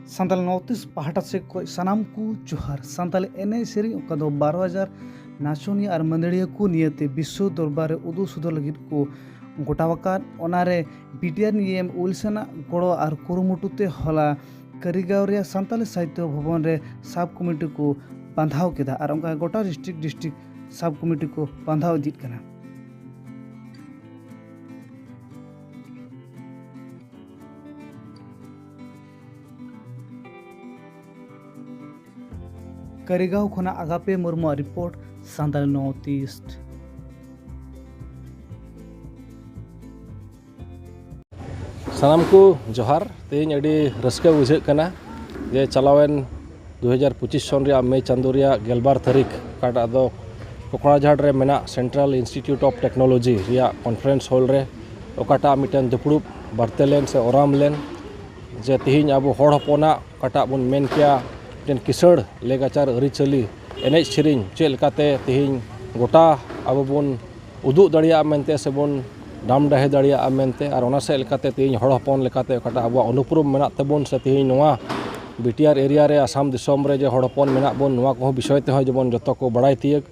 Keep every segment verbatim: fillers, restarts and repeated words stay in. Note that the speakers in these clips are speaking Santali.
ᱥᱟᱱᱛᱟᱲ ᱱᱚᱨᱛᱷ ᱤᱥᱴ ᱯᱟᱦᱴᱟ ᱥᱮᱫ ᱠᱷᱚᱱ ᱥᱟᱱᱟᱢ ᱠᱚ ᱡᱚᱦᱟᱨ᱾ ᱥᱟᱱᱛᱟᱲ ᱮᱱᱮᱡ ᱥᱮᱨᱮᱧ, ᱚᱠᱟ ᱫᱚ ᱵᱟᱨᱚ ᱦᱟᱡᱟᱨ ᱱᱟᱪᱚᱱᱤᱭᱟᱹ ᱟᱨ ᱢᱟᱹᱫᱟᱹᱲᱤᱭᱟᱹ ᱠᱚ ᱱᱤᱭᱟᱹᱛᱮ ᱵᱤᱥᱥᱚ ᱫᱚᱨᱵᱟᱨ ᱨᱮ ᱩᱫᱩᱜ ᱥᱚᱫᱚᱨ ᱞᱟᱹᱜᱤᱫ ᱠᱚ ᱜᱚᱴᱟᱣ ᱟᱠᱟᱫ, ᱚᱱᱟᱨᱮ ᱵᱤ ᱴᱤ ᱟᱨ ᱤ ᱮᱢ ᱩᱭᱤᱞᱥᱚᱱᱟᱜ ᱜᱚᱲᱚ ᱟᱨ ᱠᱩᱨᱩᱢᱩᱴᱩ ᱛᱮ ᱦᱚᱞᱟ ᱠᱟᱹᱨᱤᱜᱟᱸᱣ ᱨᱮᱭᱟᱜ ᱥᱟᱱᱛᱟᱲᱤ ᱥᱟᱦᱤᱛᱭᱚ ᱵᱷᱚᱵᱚᱱ ᱨᱮ ᱥᱟᱵ ᱠᱚᱢᱤᱴᱤ ᱠᱚ ᱵᱟᱸᱫᱷᱟᱣ ᱠᱮᱫᱟ᱾ ᱟᱨ ᱚᱱᱠᱟ ᱜᱚᱴᱟ ᱰᱤᱥᱴᱨᱤᱠᱴ ᱰᱤᱥᱴᱨᱤᱠᱴ ᱥᱟᱵ ᱠᱚᱢᱤᱴᱤ ᱠᱚ ᱵᱟᱸᱫᱷᱟᱣ ᱤᱫᱤᱜ ᱠᱟᱱᱟ᱾ ᱠᱟᱹᱨᱤᱜᱟᱸᱣ ᱠᱷᱚᱱᱟᱜ ᱟᱜᱟᱯᱮ ᱢᱩᱨᱢᱩᱣᱟᱜ ᱨᱤᱯᱳᱨᱴ, ᱥᱟᱱᱛᱟᱲᱤ ᱱᱚᱨᱛᱷ ᱤᱥᱴ᱾ ᱥᱟᱱᱟᱢ ᱠᱚ ᱡᱚᱦᱟᱨ᱾ ᱛᱮᱦᱮᱧ ᱟᱹᱰᱤ ᱨᱟᱹᱥᱠᱟᱹ ᱵᱩᱡᱷᱟᱹᱜ ᱠᱟᱱᱟ ᱡᱮ ᱪᱟᱞᱟᱣᱮᱱ ᱫᱩ ᱦᱟᱡᱟᱨ ᱯᱚᱸᱪᱤᱥ ᱥᱚᱱ ᱨᱮᱭᱟᱜ ᱢᱮ ᱪᱟᱸᱫᱳ ᱨᱮᱭᱟᱜ ᱜᱮᱞᱵᱟᱨ ᱛᱟᱹᱨᱤᱠᱷ, ᱚᱠᱟᱴᱟᱜ ᱫᱚ ᱠᱚᱠᱲᱟᱡᱷᱟᱲ ᱨᱮ ᱢᱮᱱᱟᱜ Central Institute of Technology ᱨᱮᱭᱟᱜ conference hall ᱨᱮ ᱚᱠᱟᱴᱟᱜ ᱢᱤᱫᱴᱮᱱ ᱫᱩᱯᱲᱩᱵ ᱵᱟᱨᱛᱮ ᱞᱮᱱ ᱥᱮ ᱚᱨᱟᱢ ᱞᱮᱱ, ᱡᱮ ᱛᱮᱦᱮᱧ ᱟᱵᱚ ᱦᱚᱲ ᱦᱚᱯᱚᱱᱟᱜ ᱚᱠᱟᱴᱟᱜ ᱵᱚᱱ ᱢᱮᱱ ᱠᱮᱭᱟ ᱢᱤᱫᱴᱮᱱ ᱠᱤᱥᱟᱹᱬ ᱞᱮᱜᱟᱪᱟᱨ, ᱟᱹᱨᱤᱪᱟᱹᱞᱤ, ᱮᱱᱮᱡ ᱥᱮᱨᱮᱧ ᱪᱮᱫ ᱞᱮᱠᱟᱛᱮ ᱛᱮᱦᱮᱧ ᱜᱚᱴᱟ ᱟᱵᱚ ᱵᱚᱱ ᱩᱫᱩᱜ ᱫᱟᱲᱮᱭᱟᱜᱼᱟ ᱢᱮᱱᱛᱮ ᱥᱮᱵᱚᱱ ᱰᱟᱢ ᱰᱟᱦᱮ ᱫᱟᱲᱮᱭᱟᱜᱼᱟ ᱢᱮᱱᱛᱮ, ᱟᱨ ᱚᱱᱟ ᱥᱮᱫ ᱞᱮᱠᱟᱛᱮ ᱛᱮᱦᱮᱧ ᱦᱚᱲ ᱦᱚᱯᱚᱱ ᱞᱮᱠᱟᱛᱮ ᱚᱠᱟᱴᱟᱜ ᱟᱵᱚᱣᱟᱜ ᱩᱱᱩᱯᱨᱩᱢ ᱢᱮᱱᱟᱜ ᱛᱟᱵᱚᱱ ᱥᱮ ᱛᱮᱦᱮᱧ ᱱᱚᱣᱟ ᱵᱤ ᱴᱤ ᱟᱨ ᱮᱨᱤᱭᱟ ᱨᱮ ᱟᱥᱟᱢ ᱫᱤᱥᱚᱢ ᱨᱮ ᱡᱮ ᱦᱚᱲ ᱦᱚᱯᱚᱱ ᱢᱮᱱᱟᱜ ᱵᱚᱱ, ᱱᱚᱣᱟ ᱠᱚᱦᱚᱸ ᱵᱤᱥᱚᱭ ᱛᱮᱦᱚᱸ ᱡᱮᱢᱚᱱ ᱡᱚᱛᱚ ᱠᱚ ᱵᱟᱲᱟᱭ ᱛᱤᱭᱟᱹᱜ,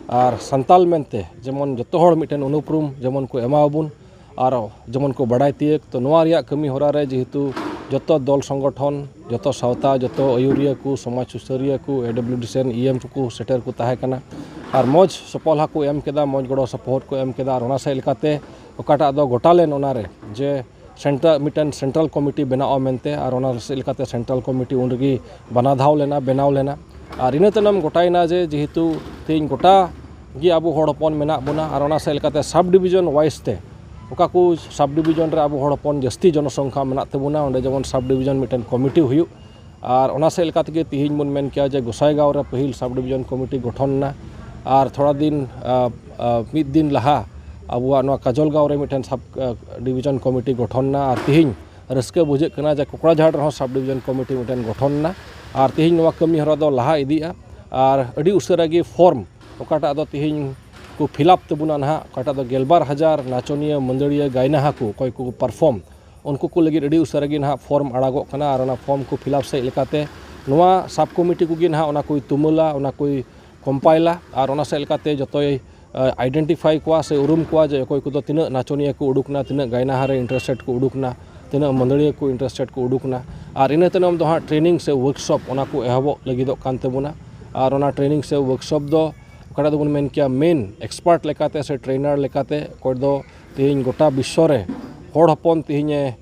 ᱟᱨ ᱥᱟᱱᱛᱟᱞ ᱢᱮᱱᱛᱮ ᱡᱮᱢᱚᱱ ᱡᱚᱛᱚ ᱦᱚᱲ ᱢᱤᱫᱴᱮᱱ ᱩᱱᱩᱯᱨᱩᱢ ᱡᱮᱢᱚᱱ ᱠᱚ ᱮᱢᱟᱣᱟᱵᱚᱱ, ᱟᱨ ᱡᱮᱢᱚᱱ ᱠᱚ ᱵᱟᱲᱟᱭ ᱛᱤᱭᱟᱹᱜ᱾ ᱛᱚ, ᱱᱚᱣᱟ ᱨᱮᱭᱟᱜ ᱠᱟᱹᱢᱤ ᱦᱚᱨᱟ ᱨᱮ ᱡᱮᱦᱮᱛᱩ ᱡᱚᱛᱚ ᱫᱚᱞ ᱥᱚᱝᱜᱚᱴᱷᱚᱱ, ᱡᱚᱛᱚ ᱥᱟᱶᱛᱟ, ᱡᱚᱛᱚ ᱟᱹᱭᱩᱨᱤᱭᱟᱹ ᱠᱚ, ᱥᱚᱢᱟᱡᱽ ᱥᱩᱥᱟᱹᱨᱤᱭᱟᱹ ᱠᱚ, ᱮ ᱰᱟᱵᱽᱞᱤᱭᱩ ᱰᱤ ᱥᱤ ᱨᱮᱱ ᱤ ᱮᱢ ᱠᱚᱠᱚ ᱥᱮᱴᱮᱨ ᱠᱚ ᱛᱟᱦᱮᱸ ᱠᱟᱱᱟ᱾ ᱟᱨ ᱢᱚᱡᱽ ᱥᱚᱯᱚᱞᱦᱟ ᱠᱚ ᱮᱢ ᱠᱮᱫᱟ, ᱢᱚᱡᱽ ᱜᱚᱲᱚ ᱥᱚᱯᱚᱦᱚᱫ ᱠᱚ ᱮᱢ ᱠᱮᱫᱟ᱾ ᱟᱨ ᱚᱱᱟ ᱥᱮᱫ ᱞᱮᱠᱟᱛᱮ ᱚᱠᱟᱴᱟᱜ ᱫᱚ ᱜᱚᱴᱟ ᱞᱮᱱ ᱚᱱᱟᱨᱮ ᱡᱮ ᱥᱮᱱᱴᱨᱟᱞ, ᱢᱤᱫᱴᱮᱱ ᱥᱮᱱᱴᱨᱟᱞ ᱠᱚᱢᱤᱴᱤ ᱵᱮᱱᱟᱣᱜᱼᱟ ᱢᱮᱱᱛᱮ, ᱟᱨ ᱚᱱᱟ ᱥᱮᱫ ᱞᱮᱠᱟᱛᱮ ᱥᱮᱱᱴᱨᱟᱞ ᱠᱚᱢᱤᱴᱤ ᱩᱱ ᱨᱮᱜᱮ ᱵᱟᱱᱟ ᱫᱷᱟᱣ ᱞᱮᱱᱟ, ᱵᱮᱱᱟᱣ ᱞᱮᱱᱟ᱾ ᱟᱨ ᱤᱱᱟᱹ ᱛᱟᱭᱱᱚᱢ ᱜᱚᱴᱟᱭᱮᱱᱟ ᱡᱮ ᱡᱮᱦᱮᱛᱩ ᱛᱮᱦᱮᱧ ᱜᱚᱴᱟ ᱜᱮ ᱟᱵᱚ ᱦᱚᱲ ᱦᱚᱯᱚᱱ ᱢᱮᱱᱟᱜ ᱵᱚᱱᱟ, ᱟᱨ ᱚᱱᱟ ᱥᱮᱫ ᱞᱮᱠᱟᱛᱮ ᱥᱟᱵ ᱰᱤᱵᱤᱡᱚᱱ ᱣᱟᱭᱤᱡᱽ ᱛᱮ ᱚᱠᱟ ᱠᱚ ᱥᱟᱵ ᱰᱤᱵᱤᱡᱚᱱ ᱨᱮ ᱟᱵᱚ ᱦᱚᱲ ᱦᱚᱯᱚᱱ ᱡᱟᱹᱥᱛᱤ ᱡᱚᱱᱚᱥᱚᱝᱠᱷᱟ ᱢᱮᱱᱟᱜ ᱛᱟᱵᱚᱱᱟ, ᱚᱸᱰᱮ ᱡᱮᱢᱚᱱ ᱥᱟᱵ ᱰᱤᱵᱤᱡᱚᱱ ᱢᱤᱫᱴᱮᱱ ᱠᱚᱢᱤᱴᱤ ᱦᱩᱭᱩᱜ᱾ ᱟᱨ ᱚᱱᱟ ᱥᱮᱫ ᱞᱮᱠᱟ ᱛᱮᱜᱮ ᱛᱮᱦᱮᱧ ᱵᱚᱱ ᱢᱮᱱ ᱠᱮᱭᱟ ᱡᱮ ᱜᱚᱸᱥᱟᱭᱜᱟᱸᱣ ᱨᱮ ᱯᱟᱹᱦᱤᱞ ᱥᱟᱵ ᱰᱤᱵᱤᱡᱚᱱ ᱠᱚᱢᱤᱴᱤ ᱜᱚᱴᱷᱚᱱ ᱮᱱᱟ, ᱟᱨ ᱛᱷᱚᱲᱟ ᱫᱤᱱ, ᱟ, ᱟ, ᱢᱤᱫ ᱫᱤᱱ ᱞᱟᱦᱟ ᱟᱵᱚᱣᱟᱜ ᱱᱚᱣᱟ ᱠᱟᱡᱚᱞᱜᱟᱸᱣ ᱨᱮ ᱢᱤᱫᱴᱮᱱ ᱥᱟᱵ, ᱟ, ᱰᱤᱵᱤᱡᱚᱱ ᱠᱚᱢᱤᱴᱤ ᱜᱚᱴᱷᱚᱱ ᱮᱱᱟ, ᱟᱨ ᱛᱮᱦᱮᱧ ᱨᱟᱹᱥᱠᱟᱹ ᱵᱩᱡᱷᱟᱹᱜ ᱠᱟᱱᱟ ᱡᱮ ᱠᱚᱠᱲᱟᱡᱷᱟᱲ ᱨᱮᱦᱚᱸ ᱥᱟᱵ ᱰᱤᱵᱤᱡᱚᱱ ᱠᱚᱢᱤᱴᱤ ᱢᱤᱫᱴᱮᱱ ᱜᱚᱴᱷᱚᱱ ᱮᱱᱟ, ᱟᱨ ᱛᱮᱦᱮᱧ ᱱᱚᱣᱟ ᱠᱟᱹᱢᱤ ᱦᱚᱨᱟ ᱫᱚ ᱞᱟᱦᱟ ᱤᱫᱤᱜᱼᱟ, ᱟᱨ ᱟᱹᱰᱤ ᱩᱥᱟᱹᱨᱟ ᱜᱮ ᱯᱷᱚᱨᱢ ᱚᱠᱟᱴᱟᱜ ᱫᱚ ᱛᱮᱦᱮᱧ ᱠᱚ ᱯᱷᱤᱞᱟᱯ ᱛᱟᱵᱚᱱᱟ ᱱᱟᱦᱟᱜ, ᱚᱠᱟᱴᱟᱜ ᱫᱚ ᱜᱮᱞᱵᱟᱨ ᱦᱟᱡᱟᱨ ᱱᱟᱪᱚᱱᱤᱭᱟᱹ, ᱢᱟᱹᱫᱟᱹᱲᱤᱭᱟᱹ, ᱜᱟᱭᱱᱟᱦᱟ ᱠᱚ ᱚᱠᱚᱭ ᱠᱚ ᱯᱟᱨᱯᱷᱚᱨᱢ, ᱩᱱᱠᱩ ᱠᱚ ᱞᱟᱹᱜᱤᱫ ᱟᱹᱰᱤ ᱩᱥᱟᱹᱨᱟ ᱜᱮ ᱱᱟᱦᱟᱜ ᱯᱷᱚᱨᱢ ᱟᱲᱟᱜᱚᱜ ᱠᱟᱱᱟ ᱟᱨ ᱚᱱᱟ ᱯᱷᱚᱨᱢ ᱠᱚ ᱯᱷᱤᱞᱟᱯ ᱥᱮᱫ ᱞᱮᱠᱟᱛᱮ ᱱᱚᱣᱟ ᱥᱟᱵ ᱠᱚᱢᱤᱴᱤ ᱠᱚᱜᱮ ᱱᱟᱦᱟᱜ ᱚᱱᱟ ᱠᱚᱭ ᱛᱩᱢᱟᱹᱞᱟ, ᱚᱱᱟ ᱠᱚᱭ ᱠᱚᱢᱯᱟᱭᱤᱞᱟ ᱟᱨ ᱚᱱᱟ ᱥᱮᱫ ᱞᱮᱠᱟᱛᱮ ᱡᱚᱛᱚᱭ ᱟᱭᱰᱮᱱᱴᱤᱯᱷᱟᱭ ᱠᱚᱣᱟ ᱥᱮ ᱩᱨᱩᱢ ᱠᱚᱣᱟ ᱡᱮ ᱚᱠᱚᱭ ᱠᱚᱫᱚ ᱛᱤᱱᱟᱹᱜ ᱱᱟᱪᱚᱱᱤᱭᱟᱹ ᱠᱚ ᱩᱰᱩᱠ ᱮᱱᱟ, ᱛᱤᱱᱟᱹᱜ ᱜᱟᱭᱱᱟᱦᱟᱨ ᱨᱮ ᱤᱱᱴᱟᱨᱮᱥᱴᱮᱰ ᱠᱚ ᱩᱰᱩᱠ ᱮᱱᱟ, ᱛᱤᱱᱟᱹᱜ ᱢᱟᱹᱫᱟᱹᱲᱤᱭᱟᱹ ᱠᱚ ᱤᱱᱴᱟᱨᱮᱥᱴᱮᱰ ᱠᱚ ᱩᱰᱩᱠ ᱮᱱᱟ᱾ ᱟᱨ ᱤᱱᱟᱹ ᱛᱟᱭᱱᱚᱢ ᱫᱚ ᱦᱟᱸᱜ ᱴᱨᱮᱱᱤᱝ ᱥᱮ ᱣᱟᱨᱠᱥᱚᱯ ᱚᱱᱟ ᱠᱚ ᱮᱦᱚᱵᱚᱜ ᱞᱟᱹᱜᱤᱫᱚᱜ ᱠᱟᱱ ᱛᱟᱵᱚᱱᱟ᱾ ᱟᱨ ᱚᱱᱟ ᱴᱨᱮᱱᱤᱝ ᱥᱮ ᱣᱟᱨᱠᱥᱚᱯ ᱫᱚ ᱚᱠᱟᱴᱟᱜ ᱫᱚᱵᱚᱱ ᱢᱮᱱ ᱠᱮᱭᱟ ᱢᱮᱱ ᱮᱠᱥᱯᱟᱨᱴ ᱞᱮᱠᱟᱛᱮ ᱥᱮ ᱴᱨᱮᱱᱟᱨ ᱞᱮᱠᱟᱛᱮ ᱚᱠᱚᱭ ᱫᱚ ᱛᱮᱦᱮᱧ ᱜᱚᱴᱟ ᱵᱤᱥᱥᱚ ᱨᱮ ᱦᱚᱲ ᱦᱚᱯᱚᱱ ᱛᱮᱦᱮᱧᱮ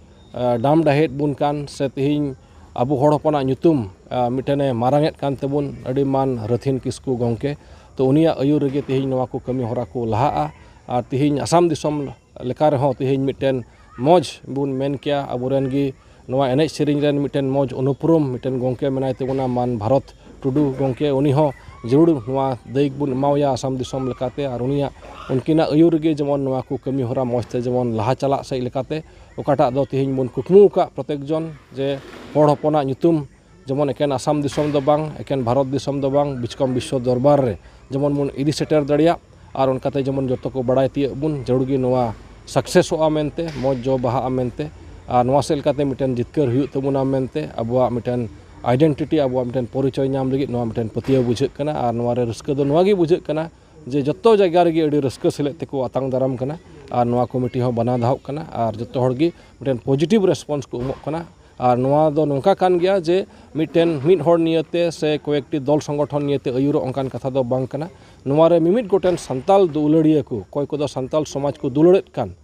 ᱰᱟᱢ ᱰᱟᱦᱮᱫ ᱵᱚᱱ ᱠᱟᱱ ᱥᱮ ᱛᱮᱦᱮᱧ ᱟᱵᱚ ᱦᱚᱲ ᱦᱚᱯᱚᱱᱟᱜ ᱧᱩᱛᱩᱢ ᱢᱤᱫᱴᱮᱱᱮ ᱢᱟᱨᱟᱝ ᱮᱫ ᱠᱟᱱ ᱛᱟᱵᱚᱱ ᱟᱹᱰᱤ ᱢᱟᱱ ᱨᱟᱹᱛᱷᱤᱱ ᱠᱤᱥᱠᱩ ᱜᱚᱢᱠᱮ᱾ ᱛᱚ ᱩᱱᱤᱭᱟᱜ ᱟᱹᱭᱩᱨ ᱨᱮᱜᱮ ᱛᱮᱦᱮᱧ ᱱᱚᱣᱟ ᱠᱚ ᱠᱟᱹᱢᱤ ᱦᱚᱨᱟ ᱠᱚ ᱞᱟᱦᱟᱜᱼᱟ᱾ ᱟᱨ ᱛᱮᱦᱮᱧ ᱟᱥᱟᱢ ᱫᱤᱥᱚᱢ ᱞᱮᱠᱟ ᱨᱮᱦᱚᱸ ᱛᱮᱦᱮᱧ ᱢᱤᱫᱴᱮᱱ ᱢᱚᱡᱽ ᱵᱚᱱ ᱢᱮᱱ ᱠᱮᱭᱟ ᱟᱵᱚᱨᱮᱱ ᱜᱮ ᱱᱚᱣᱟ ᱮᱱᱮᱡ ᱥᱮᱨᱮᱧ ᱨᱮᱱ ᱢᱤᱫᱴᱮᱱ ᱢᱚᱡᱽ ᱚᱱᱩᱯᱨᱩᱢ ᱢᱤᱫᱴᱮᱱ ᱜᱚᱢᱠᱮ ᱢᱮᱱᱟᱭ ᱛᱟᱵᱚᱱᱟ ᱢᱟᱱ ᱵᱷᱟᱨᱚᱛ ᱴᱩᱰᱩ ᱜᱚᱢᱠᱮ᱾ ᱩᱱᱤ ᱦᱚᱸ ᱡᱟᱹᱨᱩᱲ ᱱᱚᱣᱟ ᱫᱟᱹᱭᱤᱠ ᱵᱚᱱ ᱮᱢᱟᱣᱟᱭᱟ ᱟᱥᱟᱢ ᱫᱤᱥᱚᱢ ᱞᱮᱠᱟᱛᱮ᱾ ᱟᱨ ᱩᱱᱤᱭᱟᱜ ᱩᱱᱠᱤᱱᱟᱜ ᱟᱹᱭᱩᱨ ᱨᱮᱜᱮ ᱡᱮᱢᱚᱱ ᱱᱚᱣᱟ ᱠᱚ ᱠᱟᱹᱢᱤ ᱦᱚᱨᱟ ᱢᱚᱡᱽ ᱛᱮ ᱡᱮᱢᱚᱱ ᱞᱟᱦᱟ ᱪᱟᱞᱟᱜ ᱥᱮᱫ ᱞᱮᱠᱟᱛᱮ ᱚᱠᱟᱴᱟᱜ ᱫᱚ ᱛᱮᱦᱮᱧ ᱵᱚᱱ ᱠᱩᱠᱢᱩ ᱟᱠᱟᱫ ᱯᱨᱚᱛᱮᱠ ᱡᱚᱱ ᱡᱮ ᱦᱚᱲ ᱦᱚᱯᱚᱱᱟᱜ ᱧᱩᱛᱩᱢ ᱡᱮᱢᱚᱱ ᱮᱠᱮᱱ ᱟᱥᱟᱢ ᱫᱤᱥᱚᱢ ᱫᱚ ᱵᱟᱝ, ᱮᱠᱮᱱ ᱵᱷᱟᱨᱚᱛ ᱫᱤᱥᱚᱢ ᱫᱚ ᱵᱟᱝ, ᱵᱤᱥᱠᱚᱢ ᱵᱤᱥᱥᱚ ᱫᱚᱨᱵᱟᱨ ᱨᱮ ᱡᱮᱢᱚᱱ ᱵᱚᱱ ᱤᱫᱤ ᱥᱮᱴᱮᱨ ᱫᱟᱲᱮᱭᱟᱜ᱾ ᱟᱨ ᱚᱱᱠᱟᱛᱮ ᱡᱮᱢᱚᱱ ᱡᱚᱛᱚ ᱠᱚ ᱵᱟᱲᱟᱭ ᱛᱤᱭᱟᱹᱜ ᱵᱚᱱ ᱡᱟᱹᱨᱩᱲ ᱜᱮ ᱱᱚᱣᱟ ᱥᱟᱠᱥᱮᱥᱚᱜᱼᱟ ᱢᱮᱱᱛᱮ, ᱢᱚᱡᱽ ᱡᱚ ᱵᱟᱦᱟᱜᱼᱟ ᱢᱮᱱᱛᱮ᱾ ᱟᱨ ᱱᱚᱣᱟ ᱥᱮᱫ ᱞᱮᱠᱟᱛᱮ ᱢᱤᱫᱴᱮᱱ ᱡᱤᱛᱠᱟᱹᱨ ᱦᱩᱭᱩᱜ ᱛᱟᱵᱚᱱᱟ ᱢᱮᱱᱛᱮ, ᱟᱵᱚᱣᱟᱜ ᱢᱤᱫᱴᱮᱱ ᱟᱭᱰᱮᱱᱴᱤᱴᱤ, ᱟᱵᱚᱣᱟᱜ ᱢᱤᱫᱴᱮᱱ ᱯᱚᱨᱤᱪᱚᱭ ᱧᱟᱢ ᱞᱟᱹᱜᱤᱫ ᱱᱚᱣᱟ ᱢᱤᱫᱴᱮᱱ ᱯᱟᱹᱛᱭᱟᱹᱣ ᱵᱩᱡᱷᱟᱹᱜ ᱠᱟᱱᱟ᱾ ᱟᱨ ᱱᱚᱣᱟ ᱨᱮ ᱨᱟᱹᱥᱠᱟᱹ ᱫᱚ ᱱᱚᱣᱟ ᱜᱮ ᱵᱩᱡᱷᱟᱹᱜ ᱠᱟᱱᱟ ᱡᱮ ᱡᱚᱛᱚ ᱡᱟᱭᱜᱟ ᱨᱮᱜᱮ ᱟᱹᱰᱤ ᱨᱟᱹᱥᱠᱟᱹ ᱥᱮᱞᱮᱫ ᱛᱮᱠᱚ ᱟᱛᱟᱝ ᱫᱟᱨᱟᱢ ᱠᱟᱱᱟ᱾ ᱟᱨ ᱱᱚᱣᱟ ᱠᱚᱢᱤᱴᱤ ᱦᱚᱸ ᱵᱟᱱᱟ ᱫᱷᱟᱣᱚᱜ ᱠᱟᱱᱟ ᱟᱨ ᱡᱚᱛᱚ ᱦᱚᱲ ᱜᱮ ᱢᱤᱫᱴᱮᱱ ᱯᱚᱡᱤᱴᱤᱵᱷ ᱨᱮᱥᱯᱚᱱᱥ ᱠᱚ ᱮᱢᱚᱜ ᱠᱟᱱᱟ᱾ ᱟᱨ ᱱᱚᱣᱟ ᱫᱚ ᱱᱚᱝᱠᱟ ᱠᱟᱱ ᱜᱮᱭᱟ ᱡᱮ ᱢᱤᱫᱴᱮᱱ ᱢᱤᱫ ᱦᱚᱲ ᱱᱤᱭᱟᱹᱛᱮ ᱥᱮ ᱠᱚᱭᱮᱠᱴᱤ ᱫᱚᱞ ᱥᱚᱝᱜᱚᱴᱷᱚᱱ ᱱᱤᱭᱟᱹᱛᱮ ᱟᱹᱭᱩᱨᱚᱜ ᱚᱱᱠᱟᱱ ᱠᱟᱛᱷᱟ ᱫᱚ ᱵᱟᱝ ᱠᱟᱱᱟ᱾ ᱱᱚᱣᱟ ᱨᱮ ᱢᱤᱢᱤᱫ ᱜᱚᱴᱮᱱ ᱥᱟᱱᱛᱟᱞ ᱫᱩᱞᱟᱹᱲᱤᱭᱟᱹ ᱠᱚ, ᱚᱠᱚᱭ ᱠᱚᱫᱚ ᱥᱟᱱᱛᱟᱞ ᱥᱚᱢᱟᱡᱽ ᱠᱚ ᱫᱩᱞᱟᱹᱲᱮᱫ ᱠᱟᱱ,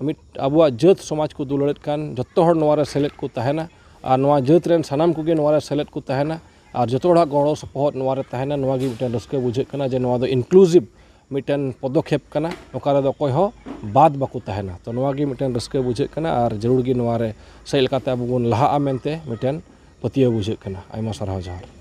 ᱢᱤᱫ ᱟᱵᱚᱣᱟᱜ ᱡᱟᱹᱛ ᱥᱚᱢᱟᱡᱽ ᱠᱚ ᱫᱩᱞᱟᱹᱲᱮᱫ ᱠᱟᱱ, ᱡᱚᱛᱚ ᱦᱚᱲ ᱱᱚᱣᱟ ᱨᱮ ᱥᱮᱞᱮᱫ ᱠᱚ ᱛᱟᱦᱮᱱᱟ᱾ ᱟᱨ ᱱᱚᱣᱟ ᱡᱟᱹᱛ ᱨᱮᱱ ᱥᱟᱱᱟᱢ ᱠᱚᱜᱮ ᱱᱚᱣᱟ ᱨᱮ ᱥᱮᱞᱮᱫ ᱠᱚ ᱛᱟᱦᱮᱱᱟ᱾ ᱟᱨ ᱡᱚᱛᱚ ᱦᱚᱲᱟᱜ ᱜᱚᱲᱚ ᱥᱚᱯᱚᱦᱚᱫ ᱱᱚᱣᱟ ᱨᱮ ᱛᱟᱦᱮᱱᱟ᱾ ᱱᱚᱣᱟ ᱜᱮ ᱢᱤᱫᱴᱮᱱ ᱨᱟᱹᱥᱠᱟᱹ ᱵᱩᱡᱷᱟᱹᱜ ᱠᱟᱱᱟ ᱡᱮ ᱱᱚᱣᱟ ᱫᱚ ᱤᱱᱠᱞᱩᱥᱤᱵᱷ ᱢᱤᱫᱴᱮᱱ ᱯᱚᱫᱚᱠᱷᱮᱯ ᱠᱟᱱᱟ, ᱚᱠᱟ ᱨᱮᱫᱚ ᱚᱠᱚᱭ ᱦᱚᱸ ᱵᱟᱫ ᱵᱟᱠᱚ ᱛᱟᱦᱮᱱᱟ᱾ ᱛᱚ ᱱᱚᱣᱟ ᱜᱮ ᱢᱤᱫᱴᱮᱱ ᱨᱟᱹᱥᱠᱟᱹ ᱵᱩᱡᱷᱟᱹᱜ ᱠᱟᱱᱟ ᱟᱨ ᱡᱟᱹᱨᱩᱲ ᱜᱮ ᱱᱚᱣᱟ ᱨᱮ ᱥᱮᱫ ᱞᱮᱠᱟᱛᱮ ᱟᱵᱚ ᱵᱚᱱ ᱞᱟᱦᱟᱜᱼᱟ ᱢᱮᱱᱛᱮ ᱢᱤᱫᱴᱮᱱ ᱯᱟᱹᱛᱭᱟᱹᱣ ᱵᱩᱡᱷᱟᱹᱜ ᱠᱟᱱᱟ᱾ ᱟᱭᱢᱟ ᱥᱟᱨᱦᱟᱣ, ᱡᱚᱦᱟᱨ᱾